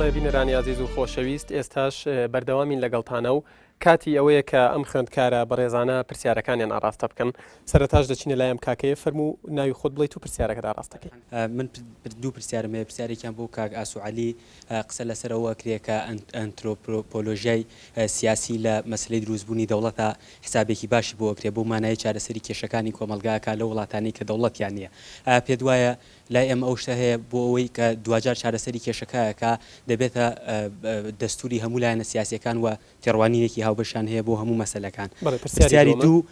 بەڵێ بینەرانی ئازیز و خۆشەویست ئێستاش بەردەوامین لەگەڵتانە و کاتی ئەوەیە کە ئەم خوێندکارە بەڕێزانە پرسیارەکانیان ئاڕاستە بکەن سەرەتاش دەچینە لای ئەم کاکەیە فەرموو ناوی خۆت بڵێیت و پرسیارەکەت ئاڕاستەکەی. من دوو پرسیارم هەیە پرسیارێکیان بۆ کاک ئاسۆ عەلی قسە لەسەر ئەوە ئەکرێ کە ئەنترۆپۆلۆژیای سیاسی لە مەسەلەی دروستبوونی دەوڵەتا حسابێکی باشی بۆ ئەکرێ بەو مانایەی چارەسەری کێشەکانی کۆمەڵگا ئەکا لەو وڵاتانەی کە دەوڵەتیان نییە ئایا پێت وایە لای ئێمە ئەو شتە هەیە بۆ ئەوەی کە دواجار چارەسەری کێشەکە ئەکا دەبێتە دەستوری هەموو لایەنە سیاسیەکان و تێڕوانینێکی هاوبەشیان هەیە بۆ هەموو مەسەلەکان. بەڵێ پرسیاری پرسیاری دووەمە. دوو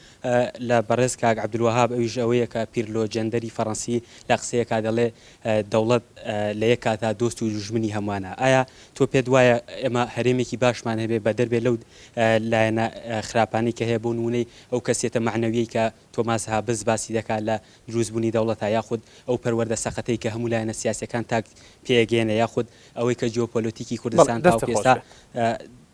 لە بەڕێز کاک عەبدولوەهاب ئەویش ئەوەیە کە پیرلۆ جەندەری فەڕەنسی لە قسەیەکا دەڵێ دەوڵەت لە یەک کاتا دۆست و دوژمنی هەموانە ئایا تۆ پێت وایە ئێمە هەرێمێکی باشمان هەبێ بەدەر بێ لەو لایەنە خراپانەی کە هەیە بۆ نموونەی ئەو کەسیەتە مەعنەویەی کە تۆماس هابز باسی دەکات لە دروستبوونی دەوڵەتە یاخود ئەو پەروەردە سەقەتەی کە هەموو لایەنە سیاسیەکان تاک پێئەگەیەنێ یاخود ئەوەی کە جیۆپۆلۆتیکی بەڵێ کوردستان دەستت تاوەکو خۆش ئێستا بێ.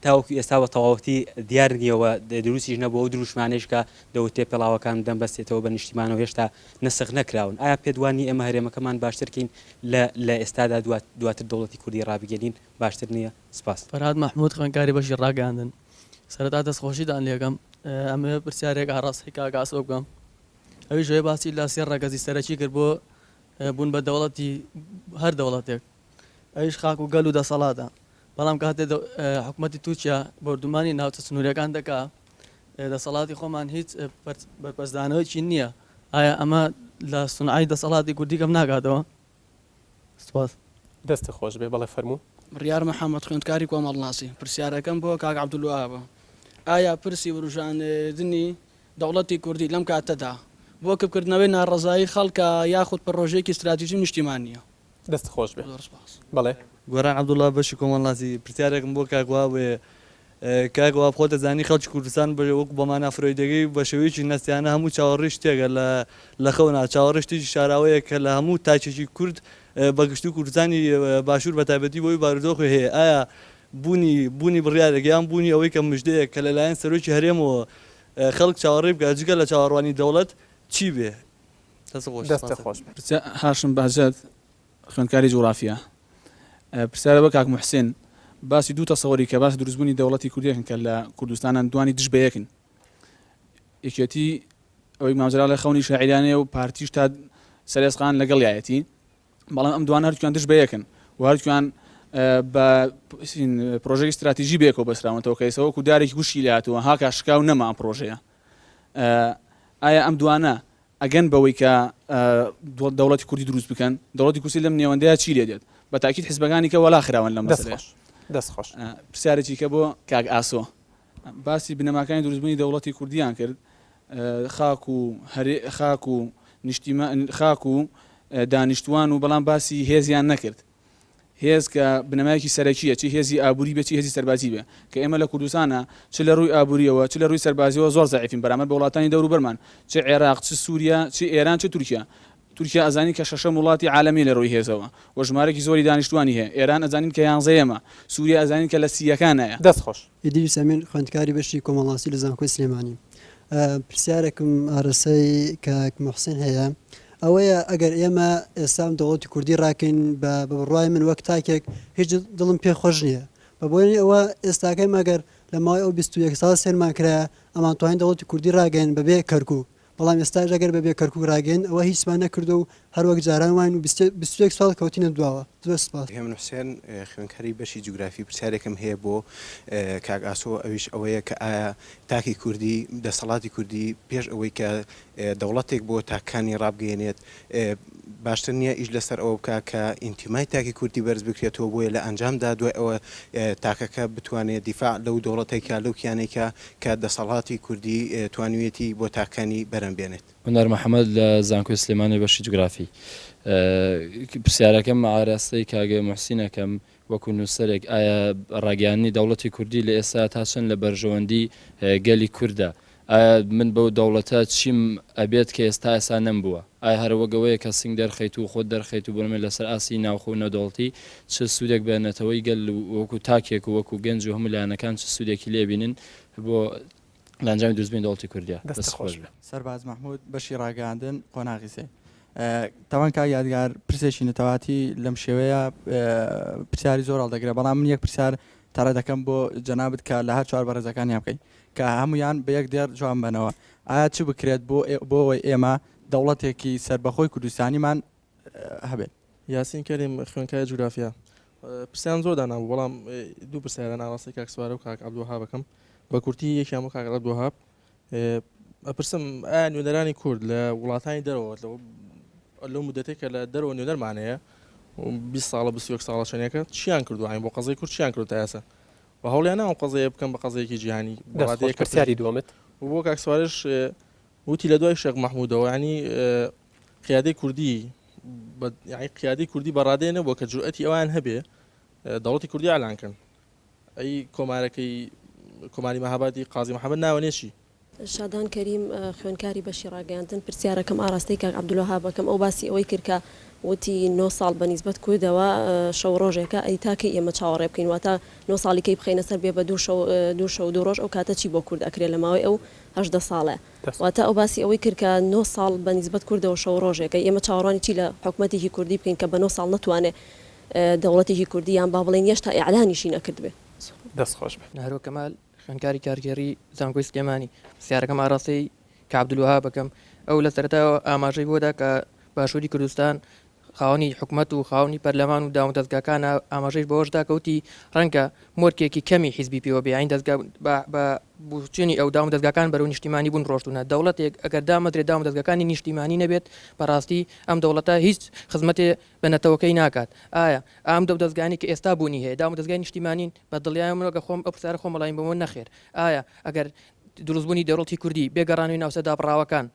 تاوەکو ئێستا بە تەواوەتی دیار نییە و دروستیش نەبووە ئەو دروشمانەیش کە دەوترێ پێڵاوەکان دەمبەستێتەوە بە نیشتیمانەوە هێشتا نەسخ نەکراون ئایا پێت وا نییە ئێمە هەرێمەکەمان باشتر کەین لە لە ئێستادا دواتر دەوڵەتی کوردی ڕابگەینین باشتر نییە؟ سپاس. فەرهاد مەحمود خوێندکاری بەشی ڕاگەیاندن سەرەتا دەستخۆشیتان لێکەم ئەمەوێ پرسیارێک ئاڕاستەی کاک ئاسۆ بکەم ئەویش ئەوەی باسی لە سێ ڕەگەزی سەرەکی کرد بۆ بوون بە دەوڵەتی هەر دەوڵەتێک ئەویش خاک و گەل و دەسەڵاتە بەڵام کاتێ حکوومەتی تورکیا بۆردومانی ناوچە سنووریەکان دەکا دەسەڵاتی خۆمان هیچ بەرپەرچدانەوەیەکی نییە ئایا ئەمە لە سونعەی دەسەڵاتی کوردی کەم ناکاتەوە؟ سپاس. دەستت خۆش بێ بەڵێ فەرموو. بڕیار محەمەد خوێندکاری کۆمەڵناسی، پرسیارەکەم بۆ کاک عەبدولوەهابە، ئایا پرسی وروژاندنی دەوڵەتی کوردی لەم کاتەدا بۆ کپکردنەوەی ناڕەزایی خەڵکە یاخود پڕۆژەیەکی ستراتیژی و نیشتیمانییە؟ دەستت خۆش بێ زۆر سپاس. بەڵێ. گۆران عەبدوڵا بەشی کۆمەڵناسی، پرسیارێکم بۆ کاک وەهاب هەیە، کاک وەهاب خۆت دەزانی خەڵکی کوردستان بە وەکو بە مانا فرۆیدەکەی بە شێوەیەکی نەستیانە هەموو چاوەڕێی شتێکە لە لە خەونا چاوەڕێی شتێکی شاراوەیە کە لە هەموو تاکێکی کورد بە گشتی و کوردستانی باشوور بە تایبەتی بۆی بارودۆخی هەیە ئایا بوونی بوونی بڕیارێک یان بوونی ئەوەی کە مژدەیەک کە لەلایەن سەرۆکی هەرێمەوە خەڵک چاوەڕێی بکات جگە لە چاوەڕوانی دەوڵەت چی بێ؟ دەست خۆش دەستت خۆش بێ. پرسیار، هاشم بەهجەت، خوێندکاری جوغرافیا. پرسیارە بۆ کاک موحسین، باسی دوو تەسەوەری کە باسی دروستبوونی دەوڵەتی کوردی ئەکەن کە لە کوردستانان دوانی دژ بە یەکن. یەکێتی ئەوەی مام جەلال خەونی شاعیرانەیە و پارتیش تا سەرێسقان لەگەڵیایەتی. بەڵام ئەم دوانە هەردووکیان دژ بە یەکن و هەردووکیان بە پرۆژەی ستراتیژی بەیەکەوە بەستراونەتەوە کە ئێستا وەکو دارێکی وشکی لێهاتووە هاکا شکا و نەما ئەم پرۆژەیە. ئایا ئەم دوانە ئەگەن بەوەی کە دەوڵەتی کوردی دروست بکەن؟ دەوڵەتی کوردی لەم نێوەندەیا چی لێ دێت؟ بە تاکید حزبەکانی کە وەلا خراون لەم دەست مەسەلەیە. خۆش دەست خۆش. پرسیارێکی کە بۆ کاک ئاسۆ، باسی بنەماکانی دروستبوونی دەوڵەتی کوردیان کرد، خاک و هەرێ خاک و نیشتیمان خاک و دانیشتوان و بەڵام باسی هێزیان نەکرد. هێز کە بنەمایەکی سەرەکییە، چ هێزی ئابووری بێ چ هێزی سەربازی بێ، کە ئێمە لە کوردستانا چ لە رووی ئابوورییەوە چ لە رووی سەربازییەوە زۆر زەعیفین بەرامبەر بە وڵاتانی دەوروبەرمان، چ عێراق، چ سووریا، چ ئێران، چ تورکیا. تورکیا ئەزانین کە شەشەم وڵاتی عالەمیە لە رووی هێزەوە و ژمارەیەکی زۆری دانیشتووانی هەیە، ئێران ئەزانین کە یانزەیەمە، سووریا ئەزانین کە لە سییەکانایە. دەست خۆش. ئیدریس ئەمین خوێندکاری بەشی کۆمەڵناسی لە زانکۆی سلێمانی پرسیارێکم ئارەسەی کاک موحسین هەیە ئەوەیە ئەگەر ئێمە ئێستا ئەم دەوڵەتی کوردی ڕاکەین بە بڕوای من وەک تاکێک هیچ دڵم پێ خۆش نییە بە بۆنی ئەوە ئێستاکەی مەگەر لە ماوەی ئەو 21 ساڵ سێرمان کرایە ئەمان توانین دەوڵەتی کوردی ڕاگەین بەبێ کەرکوک بەڵام ئێستاش ئەگەر بەبێ کەرکوک ڕاگەین ئەوە هیچمان نەکردووە و هەر وەک جاران واین و 21 ساڵ کەوتینە دواوە زۆر سپاس. هێمن حوسێن، خوێندکاری بەشی جوگرافی، پرسیارێکم هەیە بۆ کاک ئاسۆ ئەویش ئەوەیە کە ئایا تاکی کوردی، دەسەڵاتی کوردی پێش ئەوەی کە دەوڵەتێک بۆ تاکەکانی ڕابگەیەنێت، باشتر نییە ئیش لەسەر ئەوە بکا کە ئینتیمای تاکی کوردی بەرز بکرێتەوە بۆیە لە ئەنجامدا دوای ئەوە تاکەکە بتوانێت دیفاع لەو دەوڵەتەی کا لەو کیانەی کا کە دەسەڵاتی کوردی توانیویەتی بۆ تاکەکانی بەرهەم بێنێت. هونەر محەمەد لە زانکۆی سلێمانی بەشی جوگرافی. پرسیارەکەم ئاراستەی کاک موحسین ئەکەم، وەکو نووسەرێک ئایا ڕاگەیاندنی دەوڵەتی کوردی لە ئێستا تا چەند لە بەرژەوەندی گەلی کوردە؟ ئایا من بەو دەوڵەتە چیم ئەبێت کە ئێستا ئێستا نەمبووە؟ ئایا هەر وەک ئەوەیە کە سنگ دەرخەیت و خۆت دەرخەیت و بۆنمونە لەسەر ئاستی ناوخۆ و نێودەوڵەتی چ سوودێک بە نەتەوەی گەل و وەکو تاکێک و وەکو گەنج و هەموو لایەنەکان چ سوودێکی لێ بینن بۆ لە ئەنجامی دروستبوونی دەوڵەتی کوردیا؟ دەستت دەست خۆش خۆش بێ. سەرباز مەحمود، بەشی ڕاگەیاندن، قۆناغی سێ. تاوان کاک یادگار پرسێکی نەتەواتی لەم شێوەیە پرسیاری زۆر هەڵدەگرێ بەڵام من یەک پرسیار تەڕێ دەکەم بۆ جەنابت کە لە هەر چوار بەڕێزەکانیان بکەی کە هەموویان بە یەک دێڕ جواب بەنەوە ئایا چ بکرێت بۆ بۆ ئەوەی ئێمە دەوڵەتێکی سەربەخۆی کوردستانیمان هەبێت؟ یاسین کەریم خوێندکاری جوگرافیا پرسیارم زۆر دانابوو بەڵام دوو پرسیارە ناڕاستی کاک سوارە و کاک عەبدولوەهاب ئەکەم بە کورتی یەکیان بۆ کاک عەبدولوەهاب ئەپرسم ئایا نوێنەرانی کورد لە وڵاتانی دەرەوە لەو مدەتێک کە لە دەرەوە نوێنەرمان هەیە 20 ساڵە 21 ساڵە چەندێکە چیان کردو ئاین بۆ قەزەی کورد چیان کرد تا ئێستا و هەوڵیان ناوە قەزەیە بکەم بە قەزەیەکی جیهانی دەست پرسیاری دووەمت بۆ کاک سوارش وتی لە دوای شێخ مەحمودەوە یانی قیادەی کوردی یانی قیادەی کوردی بە ڕادەیە نەبووە کە جورئەتی ئەوان هەبێ دەوڵەتی کوردی ئالان کەن ئەی کۆمارەکەی کۆماری مەهابادی قازی محەممەد ناوەنێ چی؟ شادان کەریم، خوێندکاری بەشی ڕاگەیاندن، پرسیارەکەم ئاراستەی کاک عەبدولوەهاب ئەکەم، ئەو باسی ئەوەی کرد کە وتی نۆ ساڵ بە نیسبەت کوردەوە شەو ڕۆژێکە، ئەی تا کەی ئێمە چاوەڕێ بکەین؟ واتە نۆ ساڵی کەی بخەینە سەر بێ بە دوو شەو دوو شەو دوو ڕۆژ ئەو کاتە چی بۆ کورد ئەکرێ لە ماوەی ئەو 18 ساڵە. واتە ئەو باسی ئەوەی کرد کە نۆ ساڵ بە نیسبەت کوردەوە شەو ڕۆژێکە، ئێمە چاوەڕوانی چی لە حکومەتێکی کوردی بکەین کە بە نۆ ساڵ نەتوانێ دەوڵەتێکی کوردی یان با بڵێین یەشتا ئیعلانیشی نەکردبێ. دەست خۆش بێ. نەهرۆ کەمال، خوێندکاری کارگێڕی زانکۆی سلێمانی، پرسیارەکەم ئاراستەی کاک عەبدولوەهاب ئەکەم، ئەو لە سەرەتاوە ئاماژەی بۆ دا کە باشووری کوردستان خاوەنی حکومەت و خاوەنی پەرلەمان و دامودەزگاکانە، ئاماژەیش بەوەش دا کە وتی ڕەنگە مۆرکێکی کەمی حیزبی پێوە بێ، یانی دەزگا بە بە بۆچوونی ئەو دامودەزگاکان بەرەو نیشتیمانی بوون ڕۆشتوونە، دەوڵەتێک ئەگەر دامەزرێت دامودەزگاکانی نیشتیمانی نەبێت بەڕاستی ئەم دەوڵەتە هیچ خزمەتێ بە نەتەوەکەی ناکات، ئایا ئەم دەودەزگایانەی کە ئێستا بوونی هەیە دامودەزگای نیشتیمانین؟ بە دڵنیایەوە من ئەگەر خۆم ئەو پرسیارە خۆم وەڵامی بەمەوە نەخێر، ئایا ئەگەر دروستبوونی دەوڵەتی کوردی بێ گەڕانەوەی ناوچە دابڕاوەکان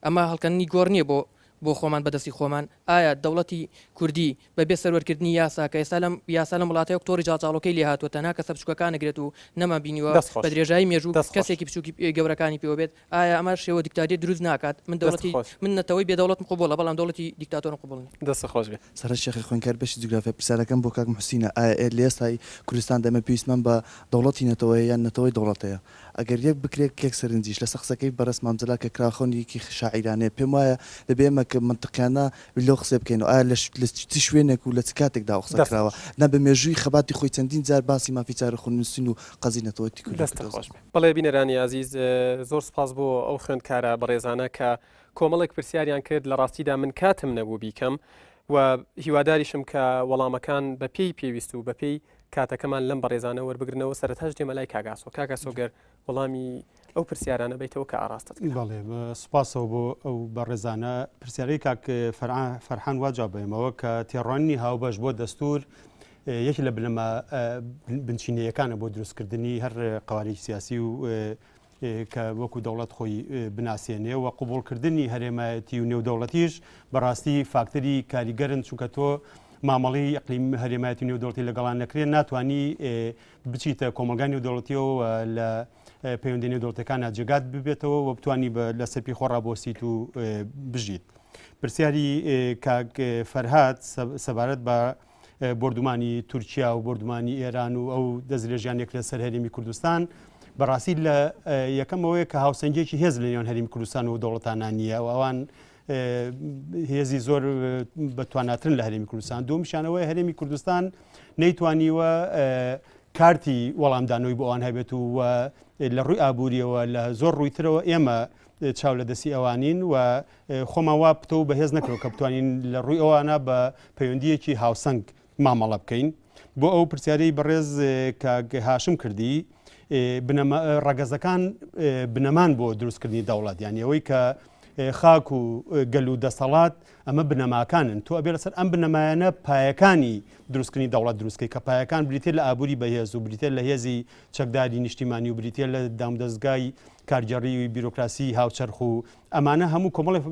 ئەمە هەڵکەندنی گۆڕ نییە بۆ بۆ خۆمان بە دەستی خۆمان؟ ئایا دەوڵەتی کوردی بە بێ سەروەرکردنی یاسا کە ئێستا لەم یاسا لەم وڵاتە وەک تۆڕی جاڵجاڵۆکەی لێ هاتووە تەنها کەسە بچووکەکان ئەگرێت و نەمان بینیوە دەست خۆش. بە درێژایی مێژوو دەست خۆش. کەسێکی بچووکی گەورەکانی پێوە بێت ئایا ئەمە شێوە دیکتاتۆریەت دروست ناکات؟ من دەست دەوڵەتی خۆش. من نەتەوەی بێ دەوڵەتم قبوڵە بەڵام دەوڵەتی دیکتاتۆرم قبوڵ نیە. دەست خۆش بێ. سەرەت شێخی خوێندکار بەشی جوگرافیا پرسیارەکەم بۆ کاک موحسینە ئایا ئێ لەئێستای کوردستاندا ئێمە پێویستمان بە دەوڵەتی نەتەوەیە یان نەتەوەی دەوڵەت هەیە؟ ئەگەر یەک بکرێت یەک سەرنجیش لەسەر قسەکەی بەڕێز مام جەلال کە کرا خەونێکی شاعیرانەیە پێم وایە دەبێ ئێمە کە مەنتقیانە بیر لەو قسەیە بکەینەوە ئایا لە لە چ شوێنێک و لە چ کاتێکدا ئەو قسە دەست کراوە خۆش. نا بە مێژووی خەباتی خۆی چەندین جار باسی مافی چارەخۆنووسین و قەزی نەتەوەیەتی کوردی دەستت کردووە. خۆش بێ. بەڵێ بینەرانی ئازیز زۆر سوپاس بۆ ئەو خوێندکارە بەڕێزانە کە کۆمەڵێک پرسیاریان کرد لە ڕاستیدا من کاتم نەبوو بیکەم و هیواداریشم کە وەڵامەکان بە پێی پێویست و بە پێی کاتەکەمان لەم بەڕێزانە وەربگرنەوە سەرەتاش دێمە لای کاک ئاسۆ کاک ئاسۆ گەر وەڵامی ئەو پرسیارانە بیتەوە کە ئاراستەت کرا. بەڵێ بە سوپاسەوە بۆ ئەو بەڕێزانە پرسیارەی کاک فەرحان وا جواب بەیمەوە کە تێڕوانینی هاوبەش بۆ دەستور یەکی لە بنەما بنچینەیەکانە بۆ دروستکردنی هەر قەوارێکی سیاسی و کە وەکو دەوڵەت خۆی بناسێنێ و قبوڵکردنی هەرێمایەتی و نێودەوڵەتیش بەڕاستی فاکتەری کاریگەرن چونکە تۆ مامەڵی ئەقلیم هەرێمایەتی نێودەوڵەتی لەگەڵان نەکرێن ناتوانانی بچیتە کۆمەلگای نێودەوڵەتیەوە لە پەیوەندی نێودەوڵەتەکانە جێگات ببێتەوە و بتانی لەسەر پێی خۆ ڕابۆسیت و بژیت. پرسیاری کاک فەرهاد سەبارەت بە بۆردومانی تورکیا و بۆردومانی ئێران و ئەو دەستدرێژیانێک لەسەر هەرێمی کوردستان بەڕاستی لە یەکەم ئەوەیە کە هاوسەنگێکی هێز لە نێوان هەرێمی کوردستان و دەوڵەتانە نییە و ئەوان هێزی زۆر بەتواناترن لە هەرێمی کوردستان دووەمیشانەوەی هەرێمی کوردستان نەیتوانیوە کارتی وەڵامدانەوەی بۆ ئەوان هەبێت و لە ڕووی ئابووریەوە لە زۆر ڕوویترەوە ئێمە چاو لە دەستی ئەوانین و خۆمان وا پتە و بەهێز نەکرەوە کە بتوانین لە ڕووی ئەوانە بە پەیوەندیەکی هاوسەنگ مامەڵە بکەین. بۆ ئەو پرسیارەی بەڕێز کاک هاشم کردی، بنەما ڕەگەزەکان بنەمان بۆ دروستکردنی دەوڵەت، یانی ئەوەی کە خاک و گەل و دەسەڵات ئەمە بنەماکانن، تۆ ئەبێ لەسەر ئەم بنەمایانە پایەکانی دروستکردنی دەوڵەت دروستکەی کە پایەکان بریتیە لە ئابووری بەهێز و بریتیە لە هێزی چەکداری نیشتیمانی و بریتیە لە دامودەزگای کارگێڕی و بیرۆکراسی هاوچەرخ و ئەمانە هەموو کۆمەڵێک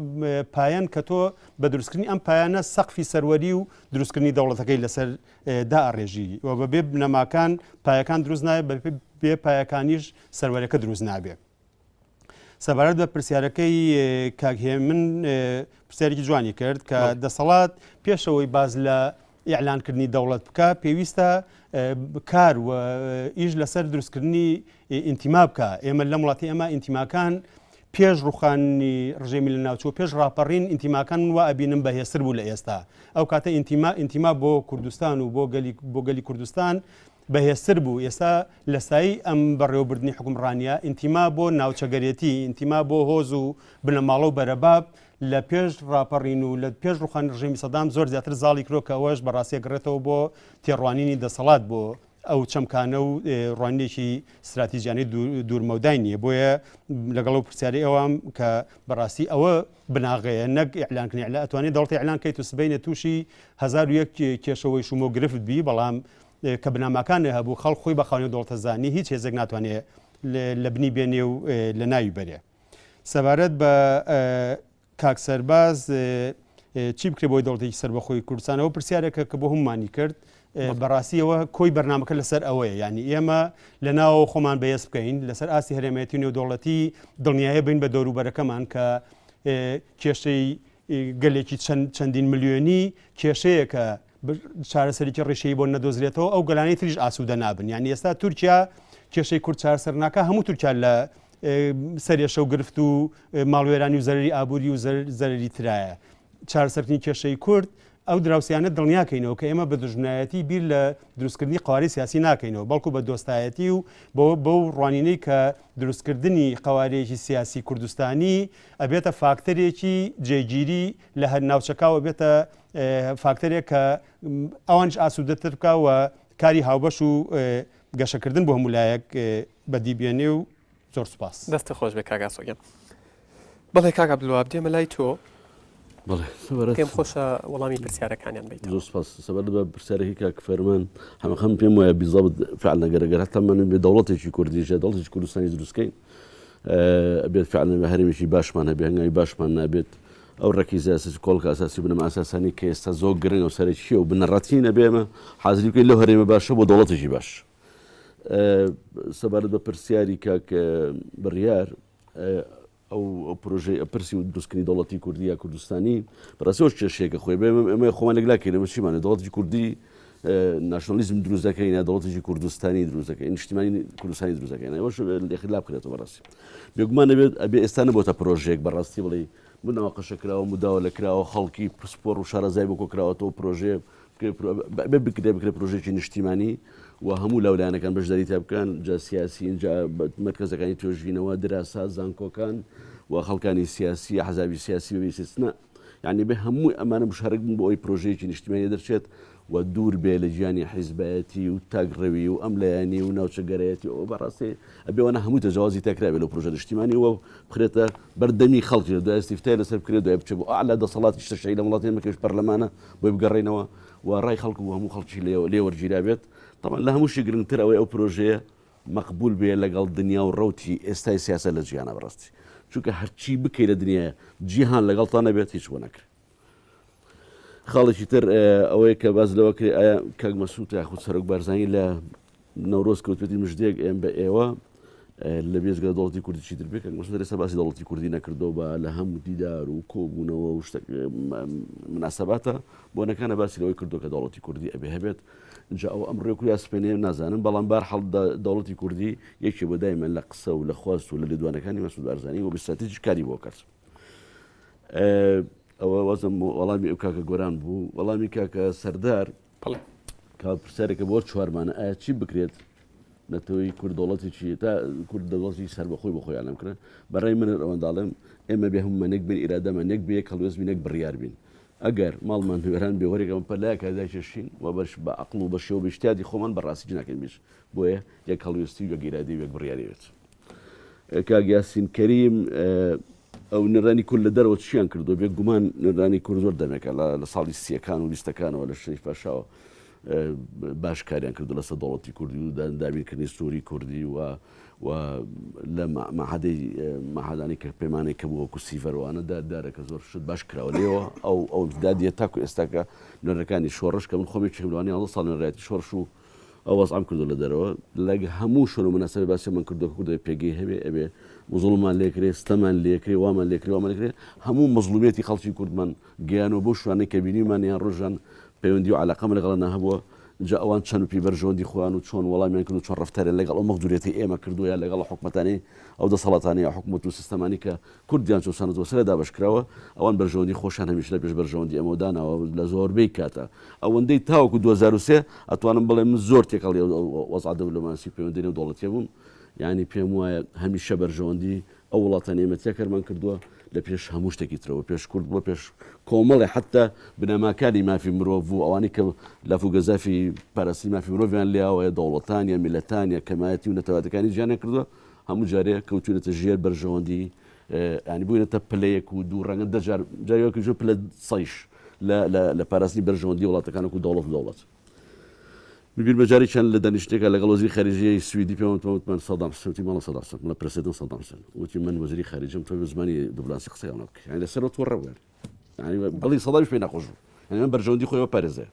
پایەن کە تۆ بە دروستکردنی ئەم پایانە سەقفی سەروەری و دروستکردنی دەوڵەتەکەی لەسەر دائەڕێژی و بەبێ بنەماکان پایەکان دروست نابێت بە بێ پایەکانیش سەروەرەکە دروست نابێت. سەبارەت بە پرسیارەکەی کاک هێمن پرسیارێکی جوانی کرد کە دەسەڵات پێشەوەی باز لە ئیعلانکردنی دەوڵەت بکا پێویستە کار و ئیش لەسەر دروستکردنی ئینتیما بکە ئێمە لەم وڵاتی ئەمە ئینتیماکان پێش ڕوخانی ڕژێمی لە ناوچوو پێش ڕاپەڕین ئینتیماکان من وا ئەبینم بەهێزتر بوو لە ئێستا ئەو کاتە ئینتیما ئینتیما بۆ کوردستان و بۆ گەلی بۆ گەلی کوردستان بەهێزتر بوو ئێستا لە سایی ئەم بەڕێوەبردنی حوکمڕانیە ئینتیما بۆ ناوچەگەرێتی ئینتیما بۆ هۆز و بنەماڵە و بەرەباب لە پێش ڕاپەڕین و لە پێش ڕوخانی ڕژێمی سەدام زۆر زیاتر زاڵی کرۆ کە ئەوەش بەڕاستی ئەگەڕێتەوە بۆ تێڕوانینی دەسەڵات بۆ ئەو چەمکانە و ڕوانینێکی ستراتیجیانەی دوورمەودای نییە بۆیە لەگەڵ ئەو پرسیارەی ئەوام کە بەڕاستی ئەوە بناغەیە نەک ئیعلانکردنی ئیعلان ئەتوانێت دەوڵەتی ئیعلان کەیت و سبەینێ تووشی 1001 کێشەوەی شومۆ گرفت بی بەڵام کە بنەماکان هەبوو خەڵک خۆی بە خاوەنی دەوڵەتە زانی هیچ هێزێک ناتوانێت لە بنی بێنێ و لە ناوی بەرێ سەبارەت بە کاک سەرباز چی بکرێ بۆی دەوڵەتێکی سەربەخۆی کوردستان ئەوە پرسیارێکە کە بۆ هەموومانی کرد بەڕاستیەوە کۆی بەرنمەکە لەسەر ئەوەیە یعنی ئێمە لە ناوەوە خۆمان بەهێز بکەین لەسەر ئاستی هەرێمایەتی و نێودەوڵەتی دڵنیایە بین بە دەوروبەرەکەمان کە کێشەی گەلێکی چەندین ملیۆنی کێشەیەکە چارەسەرێکی ڕیشەیی بۆ نەدۆزرێتەوە ئەو گەلانی تریش ئاسوودە نابن یعنی ئێستا تورکیا کێشەی کورد چارەسەر ناکا هەموو تورکیا لە سەرێشە و گرفت و ماڵوێرانی و زەرری ئابووری و زەرری ترایە چارەسەرکردنی کێشەی کورد ئەو دراوسیانە دڵنیاکەینەوە کە ئێمە بە دژمنایەتی بیر لە دروستکردنی قواری سیاسی ناکەینەوە بەڵکو بە دۆستایەتی و بەو ڕوانینەی کە دروستکردنی قوارەیەکی سیاسی کوردستانی ئەبێتە فاکتەرێکی جێگیری لە هەر ناوچەکەوە بێتە فاکتەرێک کە ئەوانیش ئاسوودەتر بکا و کاری هاوبەش و گەشەکردن بۆ هەموو لایەک بەدی بێنێ و زۆر سوپاس. دەستت خۆش بێ کاک ئاسۆ گیان. بەڵێ کاک عەبدولوەهاب دێمە لای تۆ. بەڵێ سەبارەت پێم خۆشە وەڵامی پرسیارەکانیان بەیتەوە. زۆر سپاس. سەبارەت بە پرسیارەکەی کاک فەرمان حەمەخان پێم وایە بیزەبت فعلا گەر گەر هەتا من بێ دەوڵەتێکی کوردیش یا دەوڵەتێکی کوردستانی دروست کەین ئەبێت فعلا بە هەرێمێکی باشمان هەبێ هەنگاوی باشمان نابێت ئەو ڕەکیزە ئەساسی کۆڵکە ئەساسی و بنەما ئەساسانەی کە ئێستا زۆر گرنگە و سەرەکییە و بنەڕەتین ئەبێ ئێمە حازری بکەین لەو هەرێمە باشە بۆ دەوڵەتێکی باش. سەبارەت بە پرسیاری کاک بڕیار ئەو پرۆژەی پرسی و دروستکردنی دەوڵەتی کوردی یا کوردستانی بەڕاستی ئەوش کێشەیەکە خۆی بێ ئێمە خۆمان لەگلا کەین ئێمە چیمانە دەوڵەتی کوردی ناشنالیزم دروست دەکەین یا دەوڵەتێکی کوردستانی دروست دەکەین نیشتیمانی کوردستانی دروست دەکەین ئەوەش لێخلا بکرێتەوە بەڕاستی بێگومان دەبێت ئەبێ ئێستا نەبۆتە پرۆژەیەک بەڕاستی بڵێ مناقەشە کراوە مداوە کراوە خەڵکی پسپۆڕ و شارەزای بۆ کۆکراوەتەوە پرۆژەیە بێ بکرێ بکرێ پرۆژێکی نیشتیمانی و هەموو لاولایەنەکان بەشداری تا بکەن جا سیاسی اینجا مرکزەکانی توێژینەوە دراسا زانکۆکان و خەڵکانی سیاسی حەزابی سیاسی بەبێ ئیستیسنا یعنی بێ هەمووی ئەمانە مشارک بن بۆ ئەوەی پرۆژەیەکی نیشتیمانی دەرچێت و دوور بێ لە گیانی حیزبایەتی و تاکڕەوی و ئەم لایەنی و ناوچەگەرایەتی ئەوە بەڕاستی ئەبێ وانە هەمووی تەجاوازی تێکرابێ لەو پرۆژە نیشتیمانی و بخرێتە بەردەمی خەڵکی دوای ئیستیفتای لەسەر بکرێت دوای بچێت بۆ ئەعلا دەسەڵاتی شتەشەی لە وڵاتی ئێمە کەش پەرلەمانە بۆی بگەڕێنەوە و ڕای خەڵک و هەموو خەڵکی لێ وەرگیرابێت تەبعەن لە هەمووشی گرنگتر ئەوەی ئەو پرۆژەیە مەقبول بێ لەگەڵ دنیا و ڕەوتی ئێستای سیاسەت لە جیهانا بەڕاستی چونکە هەرچی بکەی لە دنیایا جیهان لەگەڵتا نەبێت هیچ بۆ ناکرێت خاڵێکی تر ئەوەیە کە باس لەوە کرێ ئایا کاک مەسعود یاخود سەرۆک بارزانی لە نەورۆز کەوتوێتی مژدەیەک ئێم بە ئێوە لە بێجگە دەوڵەتی کوردی چیتر بێ کاک مەسعود ئێستا باسی دەوڵەتی کوردی نەکردەوە بە لە هەموو دیدار و کۆبوونەوە و شتە مناسباتە بۆنەکانە باسی لەوەی کردو کە دەوڵەتی کوردی ئەبێ هەبێت جا ئەوە ئەمڕۆ و یا سپێنێ نازانم بەڵام بار حەڵ دەوڵەتی کوردی یەکێ بۆ دایمە لە قسە و لە خواست و لە لێدوانەکانی مەسعود بارزانی و بە کاری بۆ کرد ئەوە وازم وەڵامی ئەو کاکە گۆران بوو وەڵامی کاکە سەردار کا پرسیارێکە بۆ چوارمانە ئایا چی بکرێت نەتەوەی کورد دەوڵەتێکی تا کورد دەوڵەتی سەربەخۆی بۆ خۆیان بکرێن بەڕای من ئەوەنداڵێم ئێمە بێ هەموومان یەک بین ئیرادەمان یەک بێ یەک هەڵوێست بین یەک بڕیار بین ئەگەر ماڵمان وێران بێ وەرێک ئەمە پەلایەکە دایکێشین و بەش بە عەقڵ و بە شێوە بە ئیجتیهادی خۆمان بە ڕاستی ناکەین بیش بۆیە یەک هەڵوێستی و یەک ئیرادەی و یەک بڕیاری بێت. کاک یاسین کەریم ئەو نوێنەرانی کورد لە دەرەوە چیان کردووە بێ گومان نوێنەرانی کورد زۆر دەمێکە لە ساڵی سیەکان و بیستەکانەوە لە شەریف پاشاوە باش کاریان کردو لەسەر دەوڵەتی کوردی و دابینکردنی سووری کوردی و و لە مەعهەدەی مەعهەدانی کە پەیمانەی کە بوو وەکو سیڤەر وانە دا دیارە کە زۆر شت باش کراوە لێوە ئەو ئەو امتدادیە تاکو ئێستاکە نوێنەرەکانی شۆڕش کە من خۆم یەکێکم لەوانەیە 11 ساڵ نوێنەرایەتی شۆڕش و ئەو وەزعەم کردو لە دەرەوە لە هەموو شوێن و مناسبە باسی من کردو کە کوردە پێگەی هەبێ ئەبێ مزڵمان لێکرێ ستەمان لێکرێ وامان لێکرێ وامان لێکرێ هەموو مەزڵومیەتی خەڵکی کوردمان گەیانەوە بۆ شوانەی کە بینیمان یان ڕۆژان پەیوەندی و علاقەم لەگەڵ نەهەبووە. جا ئەوان چەند و پێی بەرژەوەندی خۆیان و چۆن وەڵامیان کرد و چۆن ڕەفتاریان لەگەڵ ئەو مەغدوریەتەی ئێمە کردووە یا لەگەڵ حکومەتانەی ئەو دەسەڵاتانەی یا حکومەت و سیستەمانی کە کوردیان چەوساندووە سەرە دابەش کراوە ئەوان بەرژەوەندی خۆشیان هەمیشە لە پێش بەرژەوەندی ئێمەوە داناوە لە زۆربەی کاتە ئەوەندەی تاوەکو 2003 ئەتوانم بڵێم من زۆر تێکەڵی ئەو وەزعە دبلۆماسی و پەیوەندی نێودەوڵەتیە بووم یانی پێم وایە هەمیشە بەرژەوەندی ئەو وڵاتانەی ئێمە تێکەرمان کردووە لە پێش هەموو شتێکی ترەوە پێش کورد بووە پێش کۆمەڵێ حەتتا بنەماکانی مافی مرۆڤ و ئەوانەی کە لاف و گەزافی پاراستنی مافی مرۆڤیان لێیاوە یا دەوڵەتان یا میللەتان یا کەمایەتی و نەتەوایەتەکانی جیهانیان کردووە هەموو جارێ کەوتوینەتە ژێر بەرژەوەندی ینی بووینەتە پلەیەک و دوو ڕەنگە دەجار جارێکی ژێر پلە سەیش لە لە پاراستنی بەرژەوەندی وڵاتەکان وەکو دەوڵەت و دەوڵەت. بیرمە جارێکیان لە دانیشتنێکا لەگەڵ وەزیری خارجیەی سویدی پێم وت وتمان سەدام حسێن وتی ماڵە سەدام حسێن مڵە president سەدام حسێن وتی من وەزیری خارجەم تۆ بە زمانی دیبلۆماسی قسەیان بکە یانی لەسەر تووڕە بوو یانی بەڵی سەدامیش پێی ناخۆش بوو یانی من بەرژەوەندی خۆی پارێزێ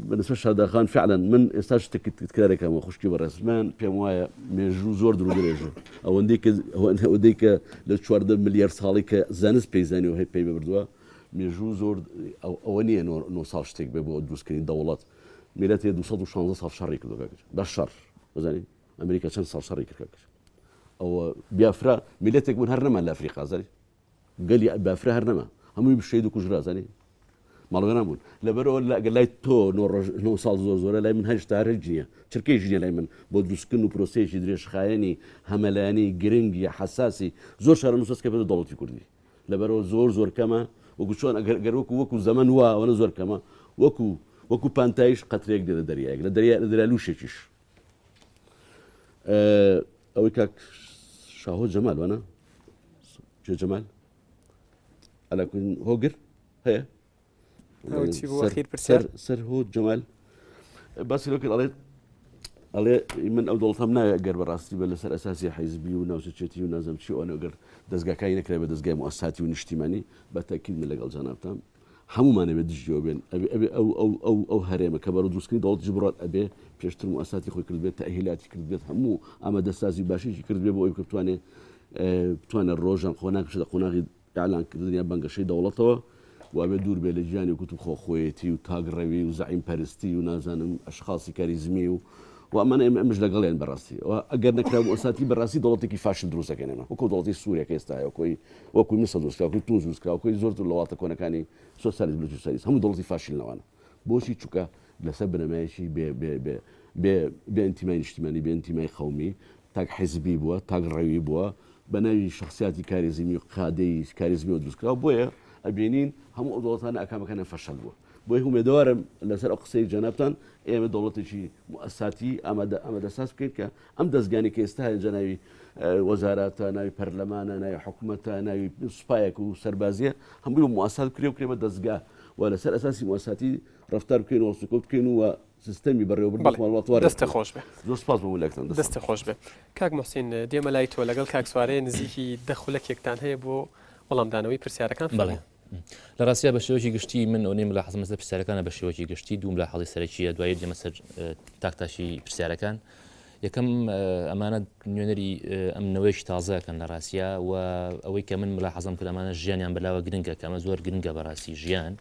بەنسبە شاداخان فعلا من ئێستا شتێکی تکرارێکم خوشکی بەڕێز من پێم وایە مێژوو زۆر درو درێژە ئەوەندەی کە ئەوەندەی کە لە 14 ملیار ساڵی کە زانست پێی زانیوە هەی پێی ببردووە مێژوو زۆر ئەوە نییە نۆ ساڵ شتێک بێ بۆ دروستکردنی دەوڵەت میلەتێ 216 ساڵ شەڕی کردو کاکە بە شەڕ بزانین ئەمریکا چەند ساڵ شەڕی کرد کاکە ئەوە بیافرا میلەتێک بوون هەر نەمان لە ئەفریقا زانی گەلی بافرا هەر نەما هەمووی شەید و کوژرا زانی ماڵوێران بوون لەبەرەوە لەگەر لای تۆ نۆ ساڵ زۆر زۆرە لای من هەشتا هەر نییە چرکەی ژنە لای من بۆ دروستکردن و پرۆسەیەکی درێژخایەنی هەمەلایەنی گرنگی حساسی زۆر شارەنووسەس کە بێتە دەوڵەتی کوردی لەبەرئەوە زۆر زۆر کەمە وەکو چۆن ئەگەر گەر وەکو وەکو زەمەن وا ئەوەنە زۆر کەمە وەکو وەکو پانتایش قەترەیەک دێنە دەریایەک لە دەریا لە دەریا لوشێکیش ئەوەی کاک شاهۆ جەمال وانە جێ جەمال ئەلاکون هۆگر هەیە سەر هۆ جەمال باسی لەو کرد ئەڵێ ئەڵێ من ئەو دەوڵەتەم ناوێ گەر بەڕاستی بە لەسەر ئەساسی حیزبی و ناوچەچێتی و نازم چی ئەوانە گەر دەستگاکانی نەکرای بە دەستگای موساتی و نیشتیمانی بە تاکید من لەگەڵ جەنابتان هەمومانە بێ دژیەوە بێن ئەبێ ئەبێ ئەو ئەو ئەو ئەو هەرێمە کە بەرەو دروستکردنی دەوڵەت بڕات ئەبێ پێشتر موساتی خۆی کرد بێت تەئهیلاتی کرد بێت هەموو ئامادەسازی باشیی کرد بێ بۆ ئەوی کە بتوانێ بتوانێت ڕۆژان قۆناغ بچێتە قۆناغی ئیعلان کردن یا بانگەشەی دەوڵەتەوە و ئەبێ دوور بێ لە گیانی وکوت و خۆخۆیەتی و تاکڕەوی و زەعیم پەرستی و نازانم ئەشخاسی کاریزمی و و ئەمانە ئێمە ئەمش لەگەڵیان بەڕاستی و ئەگەر نەکرا موساتی بەڕاستی دەوڵەتێکی فاشل دروست دەکەین ئێمە وەکو دەوڵەتی سووریا کە ئێستا هەیە وەکوی وەکوی میسر دروست کرا وەکوی تونس دروست کرا وەکوی زۆر زۆر لە وڵاتە کۆنەکانی سۆسیالیست بلوچ سۆسیالیست هەموو دەوڵەتی فاشل نەوانە بۆچی چونکە لەسەر بنەمایەکی بێ بێ بێ بێ بێ ئینتیمای نیشتیمانی بێ ئینتیمای قەومی تاک حیزبی بووە، تاک ڕەوی بووە، بە ناوی شەخسیاتی کاریزمی و قادەی کاریزمیەوە دروست کراوە، بۆیە ئەبینین هەموو ئەو دەوڵەتانە ئاکامەکانیان فەشەل بووە. بۆیە هومێدەوارم لەسەر ئەو قسەی جەنابتان ئێمە دەوڵەتێکی موئەساتی ئامادە ئامادەساز بکەین کە ئەم دەزگانەی کە ئێستا هەیە جا ناوی وەزاراتە، ناوی پەرلەمانە، ناوی حکومەتە، ناوی سوپایەک و سەربازیە هەمووی بە موئەسات بکرێ و بکرێ بە دەزگا و لەسەر ئەساسی موئەساتی ڕەفتار بکەین و هەڵسوکەوت بکەین و سیستەمی بەڕێوەبردنی بەڵێ خۆمان وڵات وارێ دەستت بکەین. خۆش بێ. زۆر سپاس بۆ ملەکتان دەستان دەستت خۆش. خۆش بێ. کاک موحسین دێمە لای تۆ لەگەڵ کاک سوارەیە نزیکی دە خولەکێکتان هەیە بۆ وەڵامدانەوەی پرسیارەکان بەڵێ فەرموو. لە ڕاستیا بە شێوەیەکی گشتی من ئەوەی ملاحەزەم لەسەر پرسیارەکانە بە شێوەیەکی گشتی دوو ملاحەزەی سەرەکیە دوایی دێمە سەر تاک تاکی پرسیارەکان یەکەم ئەمانە نوێنەری ئەم نەوەیەکی تازەکەن لە ڕاستیا و ئەوەی کە من ملاحەزەم کرد ئەمانە ژیانیان بەلاوە گرنگە کە ئەمە زۆر گرنگە بەڕاستی ژیان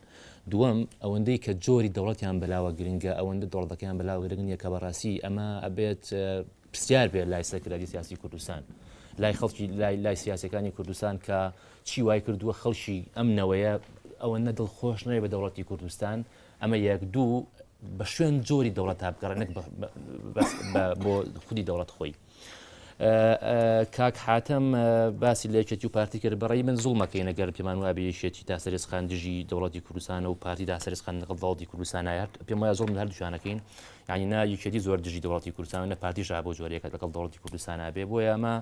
دووەم، ئەوەندەی کە جۆری دەوڵەتیان بەلاوە گرنگە، ئەوەندە دەوڵەتەکەیان بەلاوە گرنگ نییە کە بەڕاستی ئەمە ئەبێت پرسیار بێت لای سەرکردایەتی سیاسی کوردستان، لای خەڵکی لای لای سیاسەکانی کوردستان کە چی وای کردووە خەڵکی ئەم نەوەیە ئەوەندە دڵخۆش نەبێت بە دەوڵەتی کوردستان، ئەمە یەک دوو بە شوێن جۆری دەوڵەت تا بگەڕێن نەک بۆ خودی دەوڵەت خۆی. کاک حاتەم باسی لە یەکێتی و پارتی کرد بەڕێی من زوڵمەکەین ئەگەر پێمان وابێ یەکێتی تا سەرێزخان دژی دەوڵەتی کوردستانە و پارتی تا سەرێزخان لەگەڵ دەوڵەتی کوردستانە هەر پێم وایە زوڵم لە هەردووکیانەکەین یعنی نا یەکێتی زۆر دژی دەوڵەتی کوردستان نە پارتیش بۆ جۆرێکە لەگەڵ دەوڵەتی کوردستانە بێ بۆیە ئەمە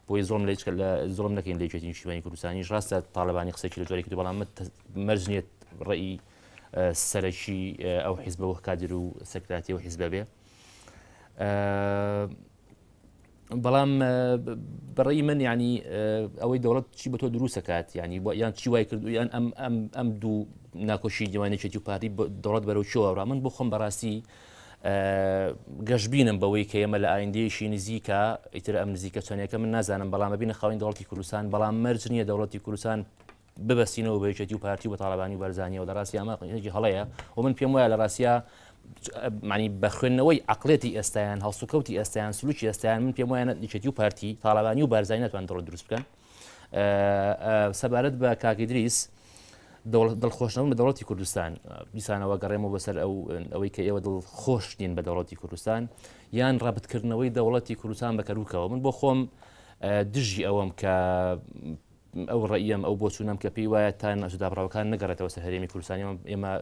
بۆی زۆڵم لە هیچ لە زوڵم نەکەین لە یەکێتی نیشتیمانی کوردستانیش ڕاستە تاڵەبانی قسەی لە جۆرێکی بەڵام مەرج نییە ڕێی سەرەکی ئەو حیزبە وەک کادر و سەکراتی و حیزبە بێ بەڵام بەڕێی من ینی ئەوەی دەوڵەت چی بە تۆ دروستەکات ینی یان چی وای کرد یان ئەم ئەم ئەم دوو ناکۆشی دیوانێکی و پارتی دەوڵەت بەرەو چۆوە من بۆ خۆم بەڕاستی گەشببینم بەوەی کە ئێمە لە ئایندەیەکی نزیکە ئیتر ئەم نزیکە چەندێکە من نازانم بەڵام بینە خاوەنی دەوڵەتی کوردستان بەڵام مەرج نییە دەوڵەتی کوردستان. ببەستینەوە بە یەکێتی و پارتی و بە تاڵەبانی و بەرزانیەوە لە ڕاستی ئەمە یەکی هەڵەیە و من پێم وایە لە ڕاستیا معنی بە خوێندنەوەی عقلێتی ئێستایان هەڵسوکەوتی ئێستایان سلوکی ئێستایان من پێم وایە یەکێتی و پارتی تاڵەبانی و بارزانی ناتوان دەوڵەت دروست بکەن سەبارەت بە کاک ئیدریس دڵخۆشنەوە بە دەوڵەتی کوردستان دیسانەوە گەڕێمەوە بەسەر ئەو ئەوەی کە ئێوە دڵخۆش نین بە دەوڵەتی کوردستان یان ڕەبتکردنەوەی دەوڵەتی کوردستان بە کەرکوکەوە من بۆ خۆم دژی ئەوەم کە ئەو ڕەئیەم ئەو بۆچوونەم کە پێی وایە تا ناوچە دابڕاوەکان نەگەڕێتەوە سەر هەرێمی کوردستانی ئێمە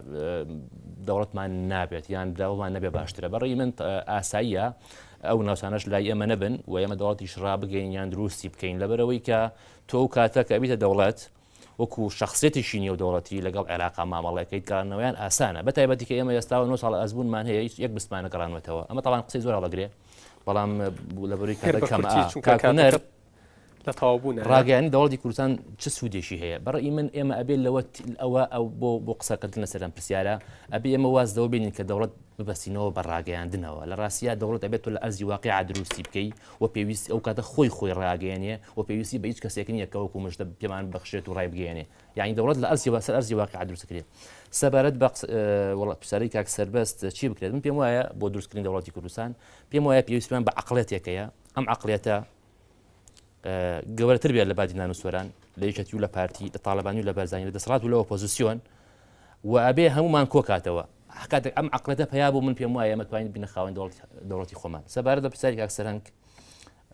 دەوڵەتمان نابێت یان داوەمان نەبێ باشترە بەڕێی من ئاساییە ئەو ناوچانەش لای ئێمە نەبن و ئێمە دەوڵەتیش ڕابگەین یان دروستی بکەین لەبەرەوەی کە تۆ و کاتە کە ئەبیتە دەوڵەت وەکو شخصێتێکی نێودەوڵەتی لەگەڵ عێراقا مامەڵەکەیت گەڕانەوەیان ئاسانە بە تایبەتی کە ئێمە ئێستاوە 9 ساڵ ئەزمونمان هەیە هیچ یەک بستمانە گەڕانوەتەوە ئەمە تاوان قسەی زۆر هەڵەگرێ بەڵام لەبەروی کاتە کەم چونکە کاتەکە لە تەواوبوونە. ڕاگەیاندنی دەوڵەتی کوردستان چ سوودێکی هەیە؟ بە ڕەئی من ئێمە ئەبێ لەوە ئەوە ئەو بۆ بۆ قسەکردن لەسەر ئەم پرسیارە ئەبێ ئێمە واز لەوە بێنین کە دەوڵەت ببەستینەوە بە ڕاگەیاندنەوە لە ڕاستیا دەوڵەت ئەبێت تۆ لە ئەرزی واقیع دروستی بکەی و پێویست ئەو کاتە خۆی خۆی ڕاگەیەنێ و پێویستی بە هیچ کەسێک نییە کە وەکو مژدە پێمان بەخشێت و ڕایبگەیەنێ یعنی دەوڵەت لە ئەرزی سەر ئەرزی واقیع دروست کرێت سەبارەت بە وڵات پرسیاری کاک سەربەست چی بکرێت من پێم وایە بۆ دروستکردنی دەوڵەتی کوردستان پێم وایە پێویستمان بە عەقڵێتێکەیە ئەم عەقڵیەتە گەورەتر بێت لە بادینان و سۆران لە یەکێتی و لە پارتی لە تاالبانی و لە بەرزانی لە دەسەڵات و لە ئۆپۆزیسیۆن و ئەبێ هەمومان کۆکاتەوە کاتێک ئەم عقلەتە پیا بوو من پێم وایە ئێمە توانین بینە خاوەن دەوڵەتی خۆمان سەبارەت بە پرسیاری کاک سەرنگ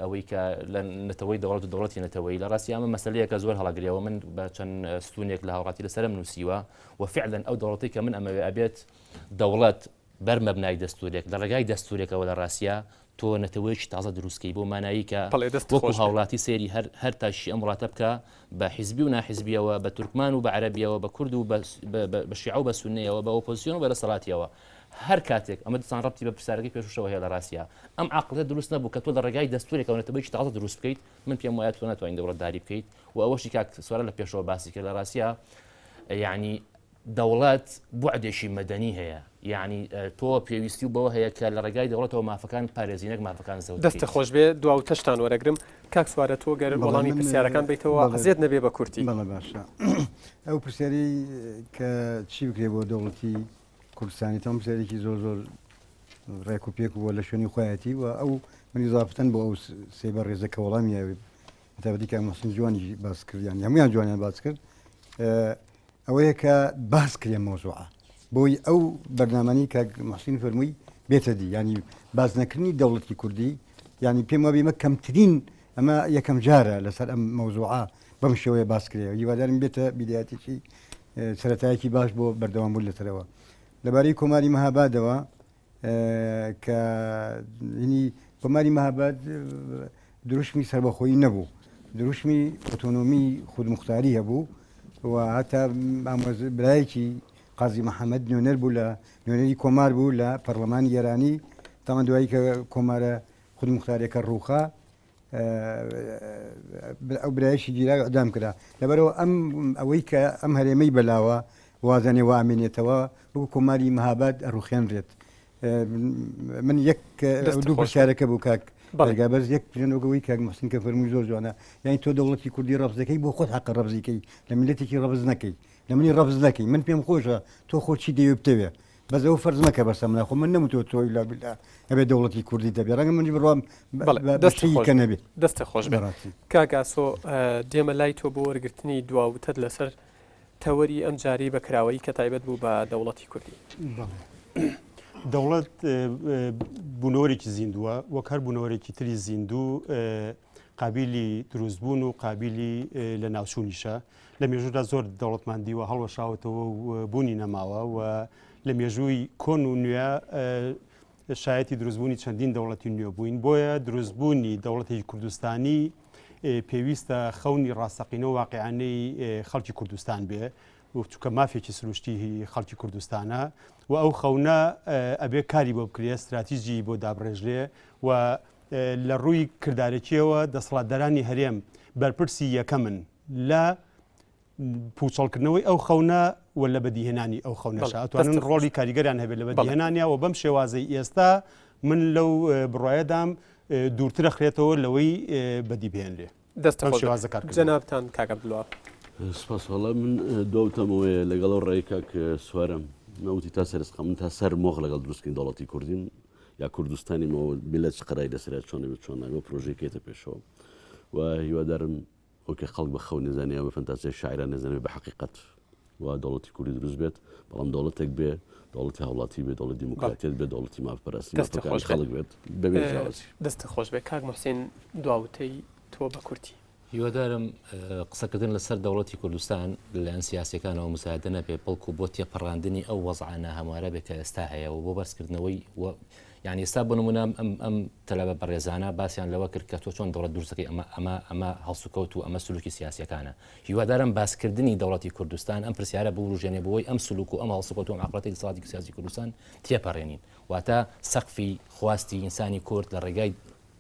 ئەوەی کە لە نەتەوەی دەوڵەت و دەوڵەتی نەتەوەی لە ڕاستی ئەمە مەسلەیەکە زۆر هەڵگرەوە من بە چەند ستونێک لە هاوڕاتی لەسەرم نووسیوە و فعلا ئەو دەوڵەتی کە من ئەمەوێ ئەبێت دەوڵەت بەر مەبنای دەستورێک لە ڕێگای دەستورێکەوە لە ڕاستیا تۆ نەتەوەیەکی تازە دروست کەی بۆ مانایی کە بەڵێ دەست وەکو خۆش بێ. هاوڵاتی سەیری هەر هەر تاکێکی ئەم وڵاتە بکە بە حیزبی و ناحیزبیەوە بە تورکمان و بە عەرەبیەوە بە کورد و بە بە بە بە شیعە و بە سوننەیەوە بە ئۆپۆزسیۆن و بە دەسەڵاتیەوە هەر کاتێک ئەمە دیسان ڕەبتی بە پرسیارەکەی پێشووشەوە هەیە لە ڕاستیا ئەم عەقڵیەتە دروست نەبوو کە تۆ لە ڕێگای دەستورێکەوە نەتەوەیەکی تازە دروست بکەیت من پێم وایە تۆ ناتوانین دەوڵەتداری بکەیت و ئەوەشی کاک سۆران لە پێشەوە باسی کرد لە ڕاستیا یعنی دەوڵەت بوعدێکی مەدەنی هەیە، یەعنی تۆ پێویستیو بەوە هەیە کە لە ڕێگای دەوڵەتەوە مافەکان بپارێزی نەک مافەکان زەوت دەستت بکەیت. خۆش بێ دوا وتەشتان وەرەگرم. کاک سوارە تۆ گەر بەڵێ وەڵامی من پرسیارەکان بەیتەوە بەڵێ عەزێت نەبێ بە کورتی. بەڵێ باشە ئەو پرسیارەی کە چی بکرێ بۆ دەوڵەتی کوردستانی تەم پرسیارێکی زۆر زۆر ڕێک و پێک بووە لە شوێنی خۆیەتی و ئەو من ئیزافتەن بۆ ئەو سێ بەڕێزە کە وەڵامی یاوێ بەتایبەتی کاک محسن جوانی باس کرد یان هەمویان جوانیان باس کرد ئەوەیە کە باس کرێ مەوزوعە بۆی ئەو بەرنامەنی کاک محسین فەرمووی بێتە دی ینی باس نەکردنی دەوڵەتی کوردی ینی پێم وابێ مە کەمترین ئەمە یەکەم جارە لەسەر ئەم مەوزوعە بەم شێوەیە باس کرێ هیوادارم بێتە بیدایەتێکی سەرەتایەکی باش بۆ بەردەوام بوون لەسەرەوە لەبارەی کۆماری مەهابادەوە کە ینی کۆماری مەهاباد دروشمی سەربەخۆیی نەبوو دروشمی ئۆتۆنۆمی خودموختاری هەبوو و هەتا برایەکی قازی محەممەد نوێنەر بوو لە نوێنەری کۆمار بوو لە پەرلەمانی ئێرانی تاوان دوایی کە کۆمارە خودموختارەکە ڕووخا ئەو برایشی گیرا و ئیعدام کرا لەبەرەوە ئەم ئەوەی کە ئەم هەرێمەی بەلاوە وازەنێ وامێنێتەوە وەکو کۆماری مەهاباد ئەڕوخێنرێت من یەک دوو پرسیارەکە بوو کاک بەڵگا بەس یەک پرێنەوەی کاک محسن کە فەرمووی زۆر جوانە یانی تۆ دەوڵەتی کوردی ڕەفزەکەی بۆ خۆت حەقە ڕەفزیکەی لە میلەتێکی ڕەفز نەکەی لە منی ڕەفز نەکەی من پێم خۆشە تۆ خۆ چی دەوێ بتەوێ بەس ئەوە فەرز مەکە بەسە منە خۆ من نەموتووە تۆ ئیلا بیلا ئەبێ دەوڵەتی کوردی دەبێ ڕەنگە منیش بڕوام بەڵێ بە دەستت شتێکی خۆش کە بێ نەبێ دەستت خۆش بێ بەڕاستی. کاک ئاسۆ دێمە لای تۆ بۆ وەرگرتنی دوا وتەت لەسەر تەوەری ئەم جارەی بە کراوەیی کە تایبەت بوو بە دەوڵەتی کوردی. بەڵێ دەوڵەت بوونەوەرێکی زیندووە وەک هەر بوونەوەرێکی تری زیندوو قابیلی دروستبوون و قابیلی لەناوچوونیشە. لە مێژوودا زۆر دەوڵەتمان دیوە هەڵوەشاوەتەوە و بوونی نەماوە و لە مێژووی کۆن و نوێ شایەتی دروستبوونی چەندین دەوڵەتی نوێ بووین. بۆیە دروستبوونی دەوڵەتێکی کوردستانی پێویستە خەونی ڕاستەقینە و واقیعانەی خەڵکی کوردستان بێ و چونکە مافێکی سروشتی خەڵکی کوردستانە و ئەو خەونە ئەبێ کاری بۆ بکرێ، ستراتیجی بۆ دابڕێژرێ و لە ڕووی کردارەکییەوە دەسەڵاتدارانی هەرێم بەرپرسی یەکەمن لە پووچەڵکردنەوەی ئەو خەونە و لە بەدیهێنانی ئەو خەونەشا ئەتوانن ڕۆڵی کاریگەریان هەبێت لە بەدیهێنانیا و بەم شێوازەی ئێستا من لەو بڕوایەدام دوورترە خرێتەوە لەوەی بەدی بهێنرێ دەست خۆش جەنابتان کاک عەبدولوەهاب. سپاس وەڵا من دواوتەم ئەوەیە لەگەڵ ئەو ڕای کاک سوارم نەوتی تا سەرسقە من تا سەر مۆخ لەگەڵ دروستکردنی دەوڵەتی کوردیم یا کوردستانی مەوە میلەت چ قەرای لەسەرە چۆن بێت چۆن نابێت پرۆژەی کێتە پێشەوە و هیوادارم ئۆکە خەڵک بە خەو نەزانێ یا بە فەنتازیای شاعیران نەزانێ بە حەقیقەت و دەوڵەتی کوردی دروست بێت بەڵام دەوڵەتێک بێ دەوڵەتی هاوڵاتی بێ دەوڵەتی دیموکراتیەت بێ دەوڵەتی مافپەرستی دەستت مافەکانی خۆش بێ. خەڵک بێت بەبێ جیاوازی. دەستت خۆش بێ کاک موحسین دواوتەی تۆ بە کورتی. هیوادارم قسەکردن لەسەر دەوڵەتی کوردستان لەلایەن سیاسیەکانەوە مزایدە نەبێ بەڵکو بۆ تێپەڕاندنی ئەو وەزعە ناهەموارە بێ کە ئێستا هەیە و بۆ بەرزکردنەوەی و یعنی ئێستا بۆ نمونە ئەم ئەم تەلەبە بەڕێزانە باسیان لەوە کرد کە تۆ چۆن دەوڵەت دروستەکەی ئەمە ئەمە ئەمە هەڵسوکەوت و ئەمە سلوکی سیاسیەکانە هیوادارم باسکردنی دەوڵەتی کوردستان ئەم پرسیارە بوروژێنێ بۆی ئەم سلوک و ئەم هەڵسوکەوت و ئەم عەقڵەتی دەسەڵاتی سیاسی کوردستان تێپەڕێنین واتە سەقفی خواستی ئینسانی کورد لە ڕێگای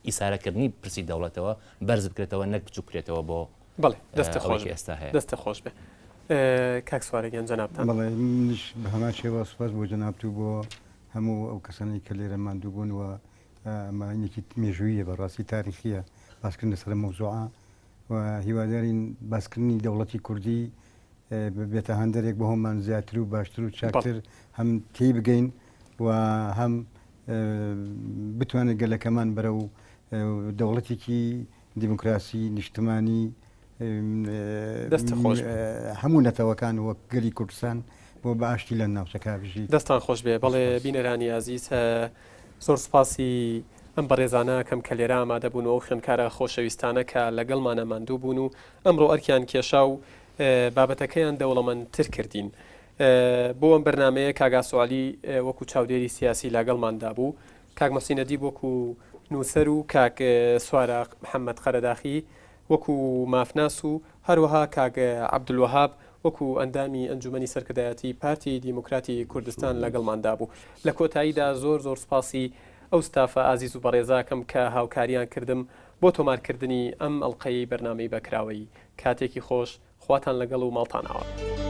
ئیسارەکردنی پرسی دەوڵەتەوە بەرز بکرێتەوە نەک بچوک بکرێتەوە بۆ بەڵێ دەستت ئەوەی خۆش کە بێ ئێستا هەیە. دەستت خۆش بێ کاک سوارە گیان جەنابتان. بەڵێ منیش بە هەمان شێوە سوپاس بۆ جەنابت و بۆ هەموو ئەو کەسانەی کە لێرە ماندوو بوون و ئەمە یەکی مێژوویە بەڕاستی تاریخیە باسکردن لەسەر ئەم مەوزوعە و هیوادارین باسکردنی دەوڵەتی کوردی ببێتە هاندەرێک بۆ هەموومان زیاتر و باشتر و چاکتر هەم تێی بگەین و هەم بتوانێت گەلەکەمان بەرەو دەوڵەتێکی دیموکراسی نیشتمانی دەست خۆش هەموو نەتەوەکان وەک گەلی کوردستان بۆ بە ئاشتی لە ناوچەکە بژیت. دەستان خۆش بێ بەڵێ بینەرانی ئازیز زۆر سوپاسی ئەم بەڕێزانە ئەکەم کە لێرە ئامادە بوون و ئەو خوێندکارە خۆشەویستانە کە لەگەڵمانە ماندوو بوون و ئەمڕۆ ئەرکیان کێشا و بابەتەکەیان دەوڵەمەندتر کردین. بۆ ئەم بەرنامەیە کاک ئاسۆ عەلی وەکو چاودێری سیاسی لاگەڵماندا بوو، کاک موحسین ئەدیب وەکو نووسەر و کاک سوارە محەمەد قەرەداخی وەکو مافناس و هەروەها کاک عەبدولوەهاب وەکو ئەندامی ئەنجومەنی سەرکردایەتی پارتی دیموکراتی کوردستان لەگەڵماندا بوو. لە کۆتاییدا زۆر زۆر سوپاسی ئەو ستافە ئازیز و بەڕێزە ئەکەم کە هاوکاریان کردم بۆ تۆمارکردنی ئەم ئەڵقەیەی بەرنامەی بە کراوەیی. کاتێکی خۆش، خواتان لەگەڵ و ماڵتان ئاوا.